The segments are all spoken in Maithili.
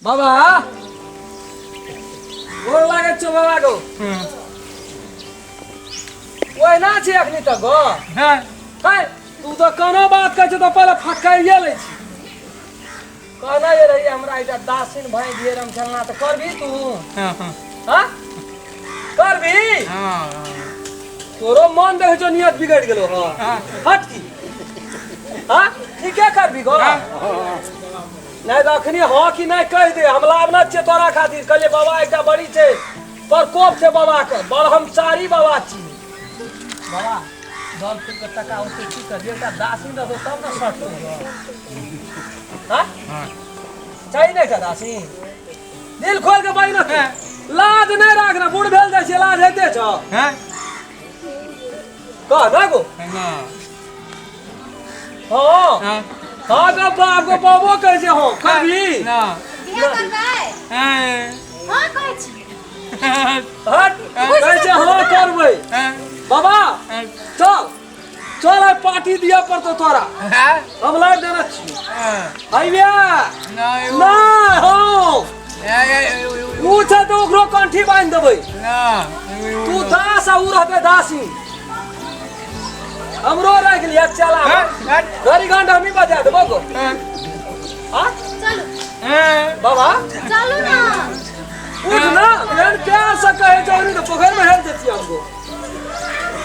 बाबा गोर लागै छौ बाबा गो। ओहिना छी अखनी तक गो। हाँ। है तू तऽ कोनो बात कहै छौ तऽ पहिले फटकाइए लै छी। कहना जे रही हमरा एकटा दासिन भाई दिए रम खेलना तऽ करबी तू? हाँ हाँ। हाँ करबी? हाँ। तोरो मन देखै छौ नियत बिगड़ि गेलो। हँ। हाँ। हट की हाँ ठीके करबी गो? नहि तऽ अखनी हँ कि नहि कहि दे, हम लाभ नहि छियै तोरा खातिर। कहलियै बाबा एकटा बड़ी छै प्रकोप छै बाबाके, ब्रह्मचारी बाबा छी बाबा। दल फूल के टका ओते की करियै, एकटा दासी रहतो तब ने सटतो। हाँ चाही ने एकटा दासी? दिल खोल के बाजि ना, लाज नहि राख ना, बूढ़ भेल जाइ छै लाज होइते छौ। कह ना गो। ना। हाँ। हाँ। हाँ गो बाप गो, बाबो कहै छै हँ करबी? ना। बियाह करबै? हाँ। हँ कहै छी। हट कहै छै हँ करबै। बाबा चल चल, आइ पार्टी दिअ पड़तौ तोरा, हम लाइव देने छियौ। हैया नहि हँ उ छै तऽ ओकरो कंठी बान्हि देबै। तू दास आ उ रहतै दासी। हमरो राखि लिअ चला घड़ी घंटा हमही बजा देबो गो। हाँ चलू। बाबा चलू ना। उठ ना, एहन प्यार से कहै छौ तऽ पोखरि में हेल जैतियै हमको।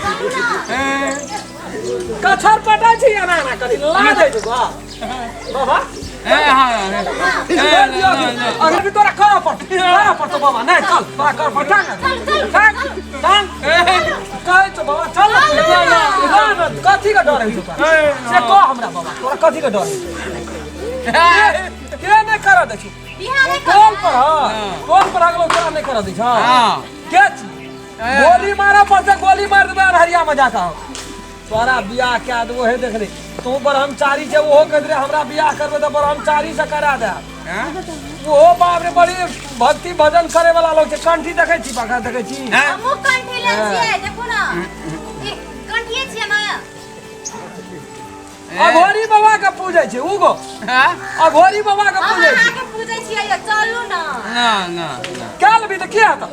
चलू ना। कछर पटाइ छै एना एना करी ला जाइ छौ बा बाबा। अगर भी तोरा करऽ पड़तौ, करऽ पड़तौ बाबा। नहि चल, तोरा कर पड़तौ। टांग टांग कहै छौ बाबा, चल ना। ना, कथी के डर होइ छौ तोरा से कह हमरा बाबा, तोरा कथी के डर होइ छौ? के नहि करऽ दै छौ? बियाह नहि टोल करबै? पर हँ, टोल पर अगलो तोरा नहि करऽ दै छौ? के छी? गोली मारऽ पड़तै, गोली मारि देबै अन्हरिया में जाकऽ। तोरा बियाह कए देबो हे, देख ले तू ब्रह्मचारी छै, ओहो कहैत रहे हमरा बियाह करबै तऽ ब्रह्मचारी से करा दे। ओहो बाप रे बड़ी भक्ति भजन करे वाला लोग छै। कंठी देखै छी पखा देखै छी? हमहूँ कंठी लेल छियै, देखू ना, ई कंठिए छियै ना। अघोरी बाबा के पूजै छै उ गो, अघोरी बाबा के हम पूजै छै। अहाँके पूजै छियै यौ, चलू ना। ना ना। कए लेबही तऽ की हेतौ?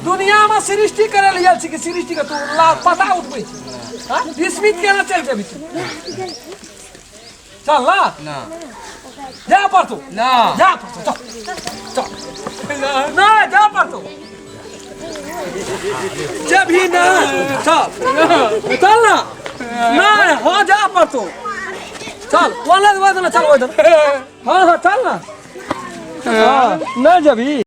दुनिया में सृष्टि करे ले आयल छी कि सृष्टि के तू ला पता उठबै छी? हाँ? विस्मित केना चलि जेबही तू? चल ना। ना। जा पड़तौ। ना। जा पड़तौ, चल चल ना, जा पड़तौ जेबही ना? चल चल ना। नहीं हाँ जा पड़तौ, चल बोले ना, चल ओइ दे। हाँ हाँ चल ना। हाँ नहीं जेबही?